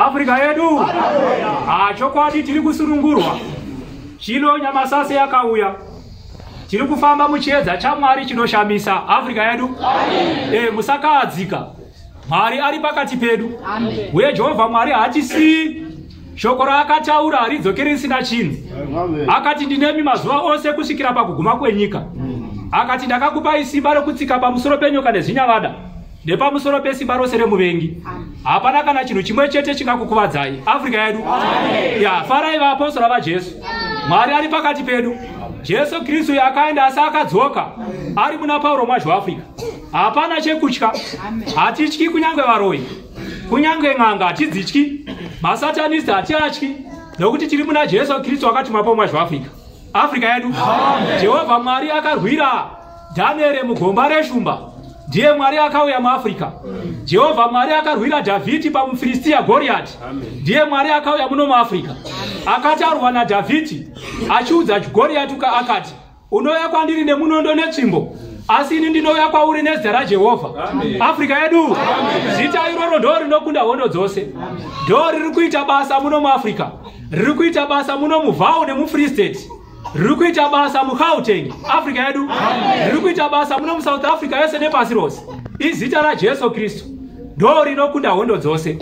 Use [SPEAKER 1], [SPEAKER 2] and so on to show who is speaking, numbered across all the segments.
[SPEAKER 1] Afrika yedu. Ah, chokwadi tiri kusunungurwa. Chino nyamasase yakauya. Tiri kufamba muchiedza chaMwari chinoshamisa. Afrika yedu. Eh, musakaadzika. Mwari ari pakati pedu. Uye Jehovha Mwari haatisiyi. Shoko raakataura haridzokeri risina chinhu. Akati ndinemi mazuva ose kusvikira pakuguma kwenyika. Akati ndakakupai simba rokutsika pamusoro penyoka nezvinyavada nepamusoro pesimba rose remuvengi. Hapana kana chinhu chimwe chete chingakukuvadzai. Afrika yedu. Ya, farai vaapostora vaJesu. Mwari ari pakati pedu. Jesu Kristu akaenda asi akadzoka ari muna Pauro mwazhi weAfrica. Hapana chekutya. Hatityi kunyange varoyi. Kunyange n'anga hatidzityi. Masatanist hatiatyi nokuti tiri muna Jesu Kristu akatumwa Pauro mwazhi weAfrica. Africa yedu. Jehovha Mwari akarwira Danieri mugomba reshumba. Ndiye Mwari akauya muAfrica. Jehovha Mwari akarwira Dhavhidhi pamuFiristia Goriati. Ndiye Mwari akauya muno muAfrica. Akati arwa naDhavhidhi achiudza Goriati akati, unouya kwandiri nemunondo netsvimbo, asi ini ndinouya kwauri nezita raJehovha. Africa yedu. Zita iroro ndo rinokunda hondo dzose. Ndo riri kuita basa muno muAfrica. Riri kuita basa muno muVaal nemuFree State. Riri kuita basa muGauteng, Africa yedu. Riri kuita basa muno muSouth Africa yose nepasi rose. Izita raJesu Kristu ndo rinokunda hondo dzose.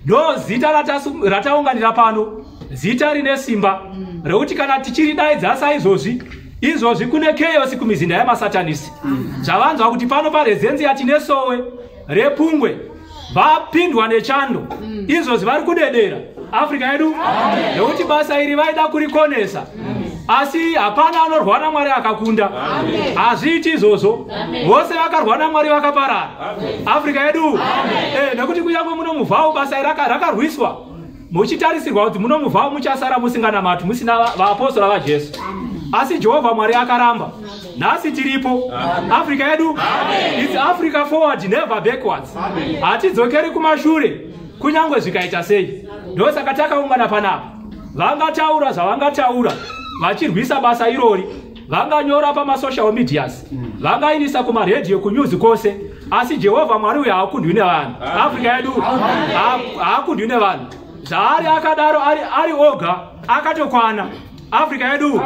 [SPEAKER 1] Ndo zita rataunganira pano, zita rine simba rekuti kana tichiridaidza saizvozvi izvozvi kune chaos kumizinda yamasatanisi. Zvavanzwa kuti pano parezenzi tine sowe repungwe vapindwa nechando, izvozvi vari kudedera Africa yedu nekuti basa iri vaida kurikonesa, asi hapana anorwa naMwari akakunda. Hazviiti izvozvo. Vose vakarwa naMwari vakaparara. Africa yedu. Nekuti kunyange muno muVaal basa iri rakarwiswa muchitarisirwa kuti muno muVaal muchasara musinganamati, musina vaapostora vaJesu, asi Jehovha Mwari akaramba. Nhasi tiripo. Africa yedu. It's Africa forward, never backwards. Hatidzokeri kumashure kunyange zvikaita sei. Ndosaka takaungana panapa. Vangataura zvavangataura vachirwisa basa irori, vanganyora pamasocial medias, vangainisa kumaredhiyo, kunews kwose, asi Jehovha Mwari uyu haakundwi nevanhu. Africa yedu. Haakundwi nevanhu. Zvaari akadaro ari oga akatokwana. Africa yedu.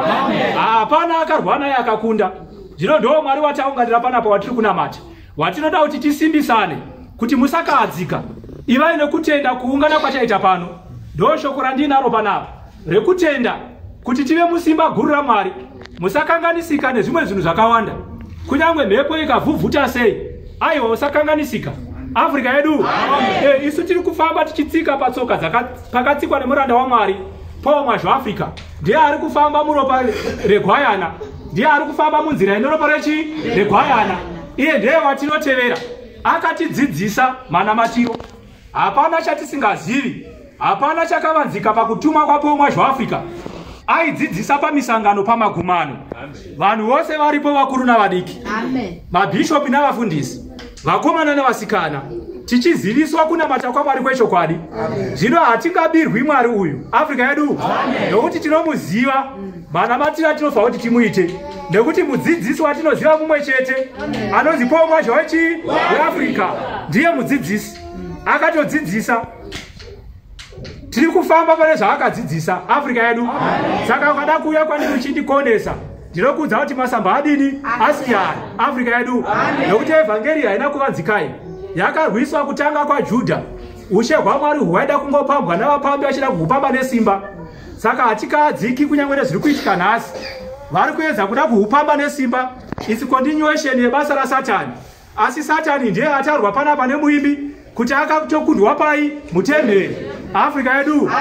[SPEAKER 1] Hapana akarwa naye akakunda. Zvino ndo Mwari wataunganira panapa, watiri kunamata, watinoda kuti tisimbisane kuti musakaadzika, ivai nekutenda. Kuungana kwachaita pano ndo shoko randinaro panapa rekutenda kuti tive musimba guru raMwari. Musakanganisika nezvimwe zvinhu zvakawanda. Kunyange mhepo ikavhuvhuta sei, aiwa, usakanganisika. Africa yedu. Isu tiri kufamba tichitsika patsoka pakatsikwa nemuranda waMwari Paul Mwazha Africa. Ndiye ari kufamba muropa regwayana, ndiye ari kufamba munzira ine ropa rechi regwayana. Iye ndiye watinotevera, akatidzidzisa manamatiro. Hapana chatisingazivi, hapana chakavanzika pakutumwa kwaPaul Mwazha Africa. Aidzidzisa pamisangano, pamagumano, vanhu vose varipo, vakuru navadiki, mabhishopi navafundisi, vakomana nevasikana, tichiziviswa kunamata kwaMwari kwechokwadi. Zvino hatingabirwi Mwari uyu. Africa yedu. Nokuti tinomuziva manamatiro atinofanira kuti timuite, nekuti mudzidzisi watinoziva mumwe chete anonzi Paul Mwazha wechi weAfrica. Ndiye mudzidzisi akatodzidzisa. Tiri kufamba pane zvaakadzidzisa. Africa yedu. Saka ukada kuuya kwandiri uchindikonesa, ndinokuudza kuti masamba adini asiyana. Africa yedu. Nokuti evhangeri haina kuvanzikai, yakarwiswa kutanga kwaJudha. Ushe hwaMwari hwaida kungopambwa navapambi vachida kuhupamba nesimba. Saka hatikadziki kunyange nezviri kuitika nhasi. Vari kuedza kuda kuhupamba nesimba. It's continuation yebasa raSatani. Asi Satani ndiye atarwa panapa nemuimbi kuti akatokundwa pai? Mutemberi. Africa yedu.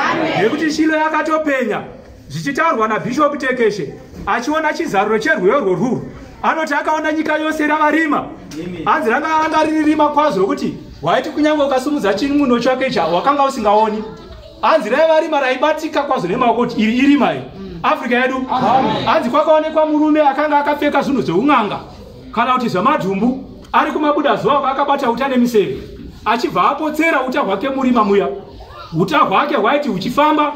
[SPEAKER 1] Nekuti Shilo yakatopenya zvichitaurwa naBhishopu Tekeshe achiona chizaruro cherwiyo rworwuru. Anoti akaona nyika yose rava rima. Hanzi ranga riri rima kwazvo rokuti waiti kunyange ukasumudza chimuno chake cha wakanga usingaoni. Hanzi raiva rima raibatika kwazvo nemaoko kuti iri irima iri. Africa yedu. Hanzi kwakaonekwa murume akanga akapfeka zvinhu zveun'anga kana kuti zvamadhumbu, ari kumabuda zuva, akabata uta nemiseve, achibva apotsera uta hwake murima muya. Uta hwake hwaiti huchifamba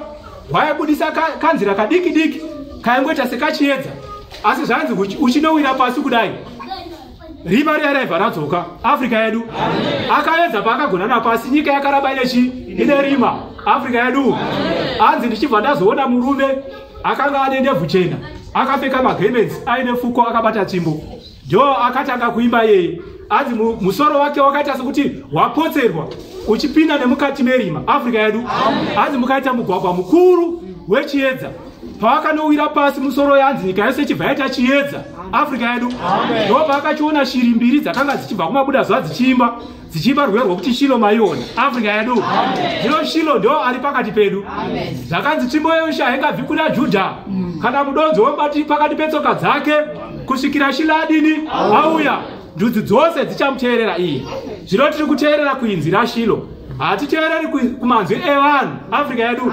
[SPEAKER 1] hwaibudisa kanzira kadiki diki kaingoita sekachiedza, asi zvanzi uchinowira pasi kudai, rima riya raibva radzoka. Africa yedu. Akaedza paakagona napasi, nyika yakaramba ine chi ine rima. Afrika yedu. Hanzi ndichibva ndazoona murume akanga ane ndebvu chena, akapfeka magements, aine fuko, akabata tsvimbo. Ndo akatanga kuimba yeye. Hanzi musoro wake wakaita sekuti wapotserwa uchipinda nemukati merima. Afrika yedu. Hanzi mukaita mugwagwa mukuru wechiedza. Pawakanowira pasi musoro yanzi nyika yose ichibva yaita chiedza. Afrika yedu. Ndo paakachiona shiri mbiri dzakanga dzichibva kumabuda zuva dzichiimba. Dzichiimba rwiyo rwokuti Shilo maiona. Afrika yedu. Zvino Shilo ndo ari pakati pedu. Zvakanzi tsvimbo yeushe haingabvi kuna Judha kana mudonzo wemubati pakati petsoka dzake kusvikira Shilo adini auya. Ndudzi dzose dzichamuteerera iye. Zvino tiri kuteerera kuinzwi raShilo. Hatiteereri kumanzwi evanhu. Afrika yedu.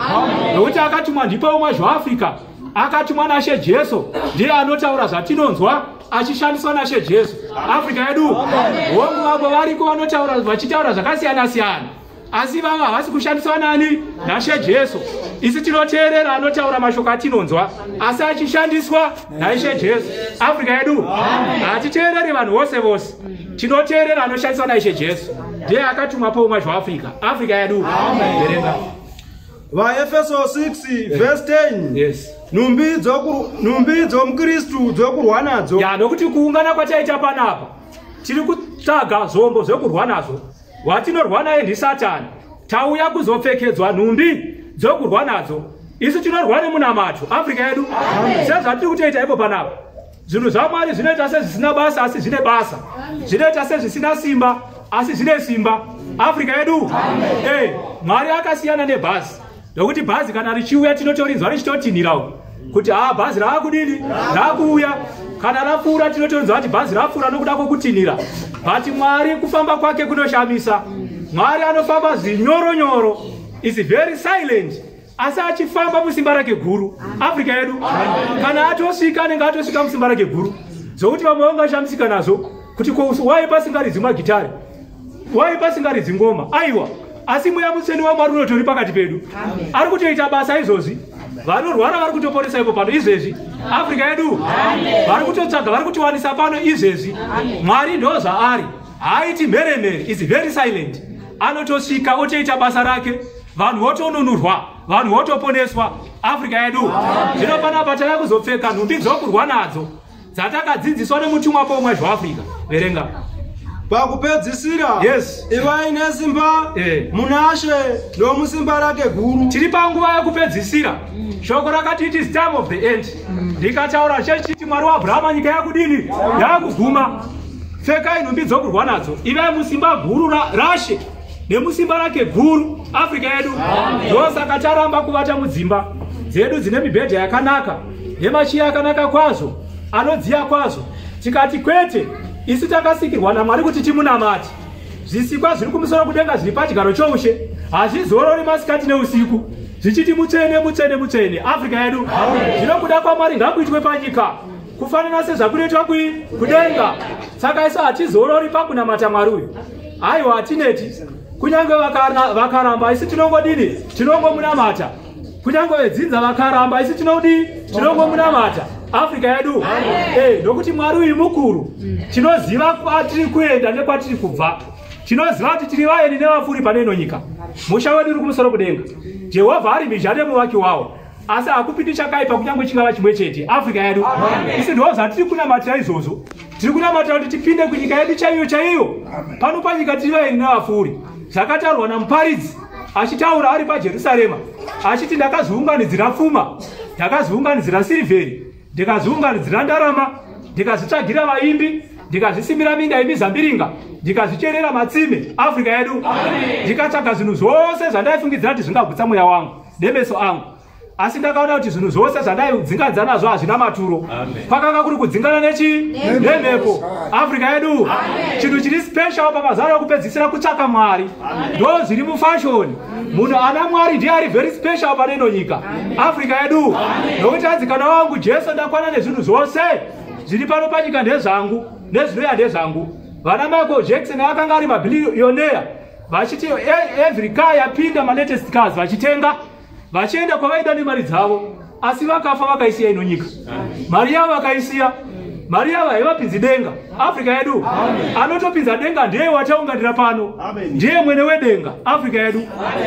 [SPEAKER 1] Nokuti akatumwa ndipo umwe zvaAfrika. Akatumwa naShe Jesu. Ndiye anotaura zvatinonzwa achishandiswa naShe Jesu. Afrika yedu. Hongu vamwe variko vanotaura vachitaura zvakasiyana siyana. Asi vava havasi kushandiswa nani? NaShe Jesu. Isi tinoteerera anotaura mashoko atinonzwa asi achishandiswa naIshe Jesu. Afrika yedu. Hatiteereri vanhu vose vose. Tinoteerera anoshandiswa naIshe Jesu. Ndiye akatumwa paumwe zvaAfrika. Afrika yedu. Verenga.
[SPEAKER 2] VaEfeso 6 verse 10.
[SPEAKER 1] Yes.
[SPEAKER 2] Nhumbi dzomuKristu dzokurwa nadzo.
[SPEAKER 1] Ya, nokuti kuungana kwataita panapa tiri kutsvaga zvombo zvekurwa nazvo. Watinorwa naye ndiSatani. Tauya kuzopfekedzwa nhumbi dzokurwa nadzo. Isu tinorwa nemunamato. Afrika yedu. Sezvatiri kutoita ipo panapa. Zvinhu zvaMwari zvinoita sezvisina basa asi zvine basa. Zvinoita sezvisina simba asi zvine simba. Afrika yedu. Mwari akasiyana nebhazi. Nokuti bhazi kana richiuya tinotorinzwa richitotinhira uko. Kuti bhazi raakudini? Raakuuya. Kana rapfuura tinotorinzwa kuti bhazi rapfuura nokuda kwokutinhira. But Mwari kufamba kwake kunoshamisa. Mwari anofamba zvinyoronyoro. Is very silent. Asi achifamba musimba rake guru. Afrika yedu. Kana atosvika anenge atosvika musimba rake guru. Zvokuti vamwe vangashamisika nazvo kuti wai pasingaridzi magitare. Wai pasingaridzi ngoma. Aiwa. Asi mweya mutsvene waMwari unotori pakati pedu. Ari kutoita basa izvozvi. Vanorwara vari kutoporesa ipo pano izvezvi. Afrika yedu. Vari kutotsvaga, vari kutiwanisa pano izvezvi. Mwari ndo zvaari. Haaiti mheremhere. Is very silent. Anotosvika otoita basa rake. Vanhu votonunurwa, vanhu votoponeswa. Afrika yedu. Zvino panapa tava kuzopfeka nhumbi dzokurwa nadzo dzatakadzidziswa nemutumwa paumwe zvaAfrika. Verenga.
[SPEAKER 2] Pakupedzisira,
[SPEAKER 1] Yes.
[SPEAKER 2] ivai nesimba munashe nomusimba rake guru.
[SPEAKER 1] Tiri panguva yekupedzisira. Shoko rakati it is time of the end. Ndikataura chechiti Mwari waAbrahama nyika yakudini? Yakuguma. Pfekai nhumbi dzokurwa nadzo. Ivai musimba guru raShe nemusimba rake guru. Afrika yedu. Ndosaka taramba kuvata mudzimba dzedu dzine mibhedha yakanaka nemachiya akanaka kwazvo anodziya kwazvo. Tikati kwete, isu takasikirwa naMwari kuti timunamate. Zvisikwa zviri kumusoro kudenga zviri pachigaro choushe hazvizorori masikati neusiku zvichiti mutsvene mutsvene mutsvene. Afrika yedu. Zvino kuda kwaMwari ngakuitwe panyika kufanana sezvakunoitwa kudenga. Saka isu hatizorori pakunamata Mwari uyu. Aiwa, hatineti. Kunyange vakaramba isu tinongodini? Tinongomunamata. Kunyange vedzinza vakaramba isu tinodii? Tinongomunamata. Afrika yedu. Nokuti Mwari uyu mukuru. Tinoziva kwatiri kuenda nekwatiri kubva. Tinoziva kuti tiri vaeni nevapfuuri pane ino nyika. Musha wedu uri kumusoro kudenga. Jehovha ari mhizha nemuvaki wawo. Asi hakupindi chakaipa kunyange chingava chimwe chete. Afrika yedu. Isu ndo zvatiri kunamatira izvozvo. Tiri kunamatira kuti tipinde kunyika yedu chaiyo chaiyo. Pano panyika tiri vaeni nevapfuuri. Zvakataurwa namuparidzi achitaura ari paJerusarema achiti ndakazviunganidzira pfuma, ndakazviunganidzira sirivheri, ndikazviunganidzira ndarama, ndikazvitsvagira vaimbi, ndikazvisimira minda yemizambiringa, ndikazvicherera matsime. Afrika yedu. Ndikatsvaga zvinhu zvose zvandaifungidzira kuti zvingagutsa mweya wangu nemeso angu. Asi ndakaona kuti zvinhu zvose zvandaidzingana nazvo hazvina maturo. Kwakanga kuri kudzingana nemhepo. Afrika yedu. Chinhu chiri special pamazaro ekupedzisira kutsvaka Mwari. Ndo zviri mufashoni. Munhu ana Mwari ndiye ari very special pane ino nyika. Afrika yedu. Nokuti hanzi kana wangu Jesu ndakwana nezvinhu zvose zviri pano panyika ndezvangu, nezvinoya ndezvangu. Vana Michael Jackson akanga ari mabillionaire vachiti every car yapinda malatest cars vachitenga vachienda kwavaida nemari dzavo, asi vakafa vakaisiya ino nyika. Mari yavo vakaisiya. Mari yavo haivapinzi denga. Afrika yedu anotopinza denga ndiye wataunganira pano, ndiye mwene wedenga. Afrika yedu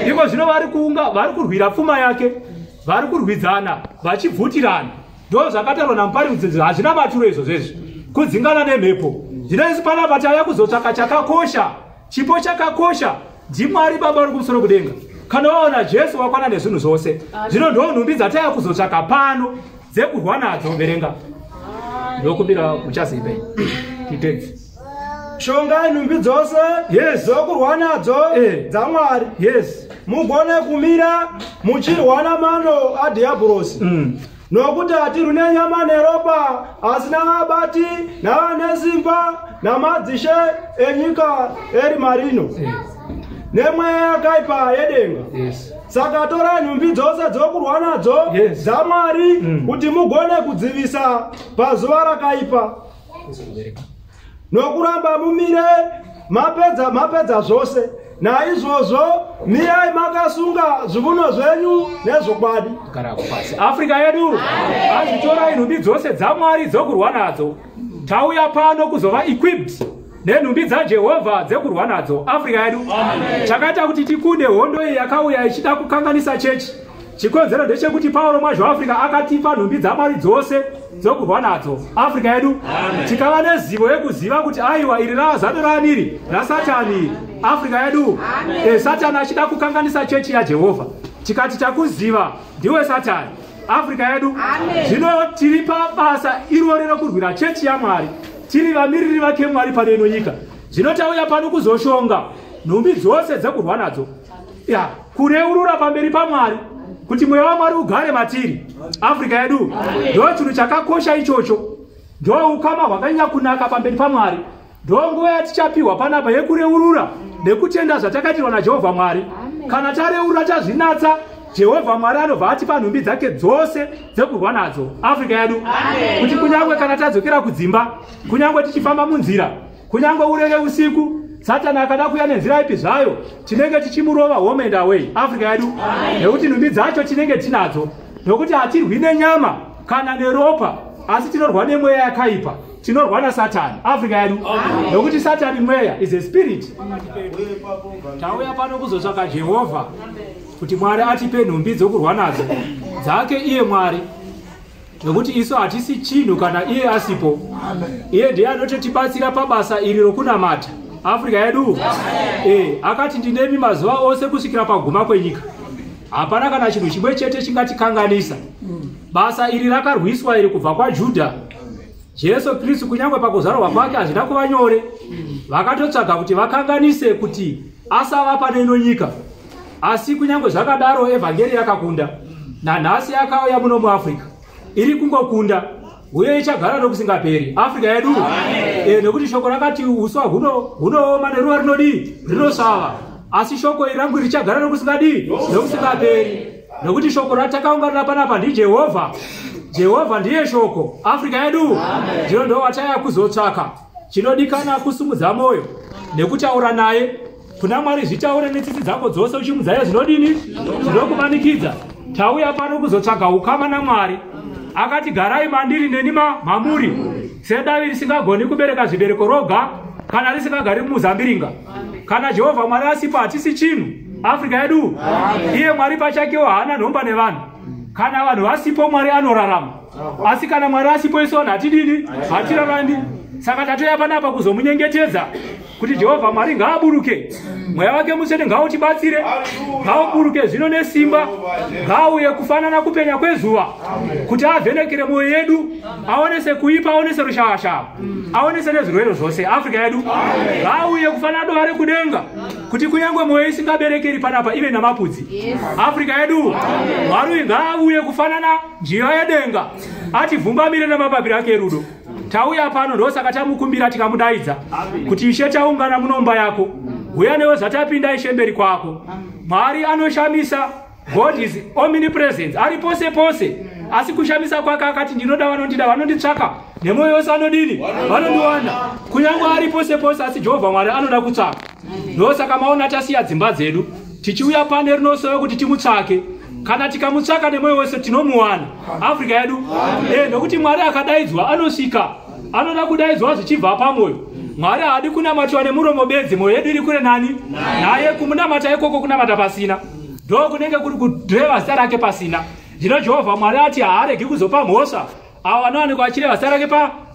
[SPEAKER 1] iko zvino vari kuunga, vari kurwira pfuma yake, vari kurwidzana vachibvutirana. Ndo zvakatarwa namuparidzi, hazvina maturo izvo zvezvi, kudzingana nemhepo. Zvino isu panapa tauya kuzotsvaka chakakosha, chipo chakakosha ndiMwari Baba vari kumusoro kudenga. Kana waona Jesu wakwana nezvinhu zvose. Zvino ndo nhumbi dzataya kuzotsvaka pano dzekurwa nadzo. Verenga, ndokumbira uchazive titedzi.
[SPEAKER 2] Shongai nhumbi dzose dzokurwa nadzo dzaMwari, mugone kumira muchirwa namano adhiabhorosi. Nokuti hatirwi nenyama neropa, asi navabati navane simba namadzishe enyika erima rino nemweya yakaipa yedenga. Saka torai nhumbi dzose dzokurwa nadzo dzaMwari, kuti mugone kudzivisa pazuva rakaipa, nokuramba mumire mapedza zvose. Naizvozvo mirai makasunga zvivuno zvenyu nezvokwadi.
[SPEAKER 1] Garako pasi. Afrika yedu, azvitorai nhumbi dzose dzaMwari dzokurwa nadzo. Tauya pano kuzova equipped nenhumbi dzaJehovha dzekurwa nadzo. Afrika yedu, chakaita kuti tikunde hondo iyi yakauya ichida kukanganisa chechi, chikonzero ndechekuti Pauro mwazvo Afrika akatipa nhumbi dzaMwari dzose dzokurwa nadzo. Afrika yedu, tikava nezivo yekuziva kuti aiwa, iri rava zano raaniri raSatani iri. Afrika yedu, Satani achida kukanganisa chechi yaJehovha, tikati takuziva, ndiwe Satani. Afrika yedu, zvino tiri pabasa irori rokurwira chechi yaMwari, tiri vamiriri vake Mwari pano ino nyika. Zvino tauya pano kuzoshonga nhumbi dzose dzekurwa nadzo, ya kureurura pamberi paMwari kuti mweya waMwari ugare matiri. Afrika yedu, ndo chinhu chakakosha ichocho, ndo ukama hwakanyanya kunaka pamberi paMwari. Ndo nguva yatichapiwa panapa yekureurura nekutenda zvatakaitirwa naJehovha Mwari. Kana tareurura, tazvinatsa, Jehovha Mwari anobva atipa nhumbi dzake dzose dzekurwa nadzo. Afrika yedu, kuti kunyange kana tadzokera kudzimba, kunyange tichifamba munzira, kunyange urere usiku, Satani akada kuya nenzira ipi zvayo, tinenge tichimurova home and away. Afrika yedu, nekuti nhumbi dzacho tinenge tinadzo, nokuti hatirwi nenyama kana neropa, asi tinorwa nemweya yakaipa, tinorwa naSatani. Afrika yedu, nokuti Satani mweya, is a spirit. Tauya pano kuzotsvaka Jehovha kuti Mwari atipe nhumbi dzokurwa nadzo dzake iye Mwari, nokuti isu hatisi chinhu kana iye asipo. Iye ndiye anototibatsira pabasa iri rokunamata. Afrika yedu, akati, "Ndinemi mazuva ose kusvikira paguma kwenyika." Hapana kana chinhu chimwe chete chingatikanganisa. Basa iri rakarwiswa iri kubva kwaJudha. Jesu Kristu, kunyange pakuzvarwa kwake hazvina kuva nyore, vakatotsvaga kuti vakanganise kuti asava pane ino nyika. Asi kunyange zvakadaro, evhangeri yakakunda. Nanhasi yakauya muno muAfrica, iri kungokunda uye ichagara nokusingaperi. Afrika yedu, nekuti shoko rakati uswa hunooma neruva rinodii, rinosvava, asi shoko iri rangu richagara nokusingadii, nokusingaperi. Nokuti shoko ratakaunganira panapa ndiJehovha. Jehovha ndiye shoko. Afrika yedu, ndino ndo wataya kuzotsvaka. Chinodikana kusumudza mwoyo nekutaura naye kuna Mwari. Zvitaure netsitsi dzako dzose uchimudzaya zvinodini, zvinokumanikidza. Tauya pano kuzotsvaga ukama naMwari. Akati, "Garai mandiri neni mamuri." Sedavi risingagoni kubereka zvibereko roga kana risingagari mumuzambiringa, kana Jehovha Mwari asipo hatisi chinhu. Afrika yedu, iye Mwari pachakewo haana nhomba nevanhu. Kana vanhu vasipo, Mwari anorarama, asi kana Mwari asipo, isu vanhu hatidini, hatirarami. Saka tatoya panapa kuzomunyengetedza kuti Jehovha Mwari ngaaburuke, mweya wake mutsvene ngautibatsire, ngauburuke zvino nesimba, ngauye kufanana kupenya kwezuva kuti avhenekere mwoyo yedu, aonese kuipa, aonese rushawashawa, aonese nezvirwere zvose. Afrika yedu, ngauye kufanana dova rekudenga kuti kunyange mwoyo isingaberekeri panapa ive namapudzi. Afrika yedu, Mwari uyu ngaauye kufanana njiva yedenga, ativhumbamire namapapiro ake erudo. Tauya pano, ndosaka tamukumbira tikamudaidza kuti, "Ishe, taungana munomba yako, uya newe zvatapinda, Ishe, mberi kwako." Mwari anoshamisa. God is omnipresence, ari pose pose, asi kushamisa kwake akati, "Ndinoda vanondida, vanonditsvaka nemwoyo wose vanodini, vanondiwana." Kunyange ari pose pose, asi Jehovha Mwari anoda kutsvaka. Ndosaka maona tasiya dzimba dzedu tichiuya pane rinosowe kuti timutsvake. Kana tikamutsvaka nemwoyo wese, tinomuwana. Afrika yedu, nokuti Mwari akadaidzwa anosvika. Anoda kudaidzwa zvichibva pamwoyo. Mwari haadi kunamatiwa nemuromo bedzi, mwoyo yedu iri kure nani? Naye. Kumunamata ikoko kunamata pasina, ndo kunenge kuri kureva zita rake pasina. Zvino Jehovha Mwari ati haaregi kuzopa mhosva avo vanowanikwa vachireva zita rake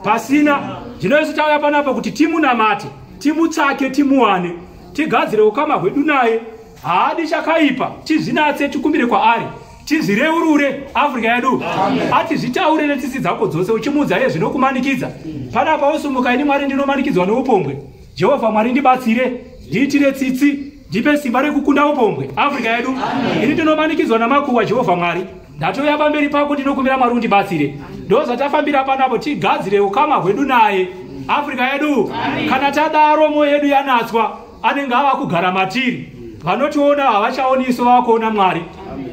[SPEAKER 1] pasina. Zvino isu tauya panapa kuti timunamate, timutsvake, timuwane, tigadzire ukama hwedu naye. Haadi chakaipa, tizvinatse, tikumbire kwaari, tizvireurure. Afrika yedu, ati zvitaure netsitsi dzako dzose, uchimuudza iye zvinokumanikidza. Panapa usumuka, ini Mwari ndinomanikidzwa neupombwe. Jehovha Mwari, ndibatsire, ndiitire tsitsi, ndipe simba rekukunda upombwe. Afrika yedu, ini ndinomanikidzwa namakuhwa. Jehovha Mwari, ndatouya pamberi pako, ndinokumbira Mwari undibatsire. Ndo zvatafambira panapo, tigadzire ukama hwedu naye. Afrika yedu, kana tadaro, mwoyo yedu yanatswa, anenge ava kugara matiri. Vanotiona havachaoni isu, vava kuona Mwari.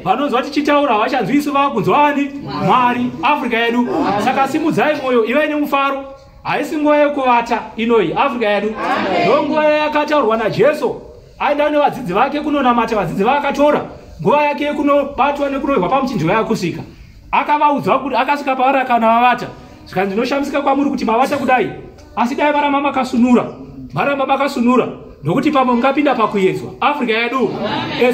[SPEAKER 1] Vanonzwa tichitaura havachanzwi isu, vava kunzwa ani? Mwari. Afrika yedu, saka simudzai mwoyo, ivai nemufaro. Haisi nguva yekuvata inoyi. Afrika yedu, ndo nguva yakataurwa naJesu. Aenda nevadzidzi vake kunonamata, vadzidzi vaakatora, nguva yake yekunobatwa nekurohwa pamuchinjikwa yakusvika. Akavaudza kuti akasvika pavari akana vavata, zvikanzi, "Ndinoshamisika kwamuri kuti mavata kudai, asi dai varamba makasunura, maramba makasunura, nokuti pamwe mungapinda pakuedzwa." Afrika yedu,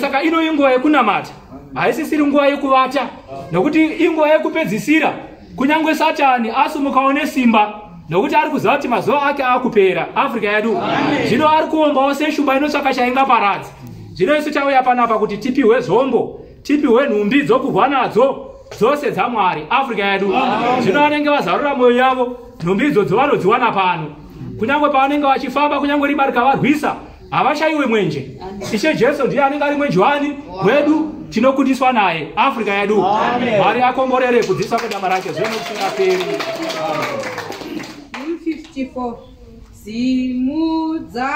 [SPEAKER 1] saka ino inguva yekunamata, haisisiri nguva yekuvata, nokuti inguva yekupedzisira. Kunyange Satani asumukawo nesimba, nokuti ari kuziva kuti mazuva ake akupera. Afrika yedu, zvino ari kuombawo seshumba inotsvaka chaingaparadzi. Zvino isu tauya panapa kuti tipiwe zvombo, tipiwe nhumbi dzokurwa nadzo dzose dzaMwari. Afrika yedu, zvino vanenge vazarura mwoyo yavo, nhumbi idzodzo vanodziwana pano. Kunyange pavanenge vachifamba, kunyange rima rikavarwisa, havashayiwe mwenje. Ishe Jesu ndiye anenge ari mwenje wani wedu, tinokundiswa naye. Afrika yedu, Mwari akomborere kudzidziswa kwedama rake zvino nokusingaperi.
[SPEAKER 3] Hymn 54. Simudza.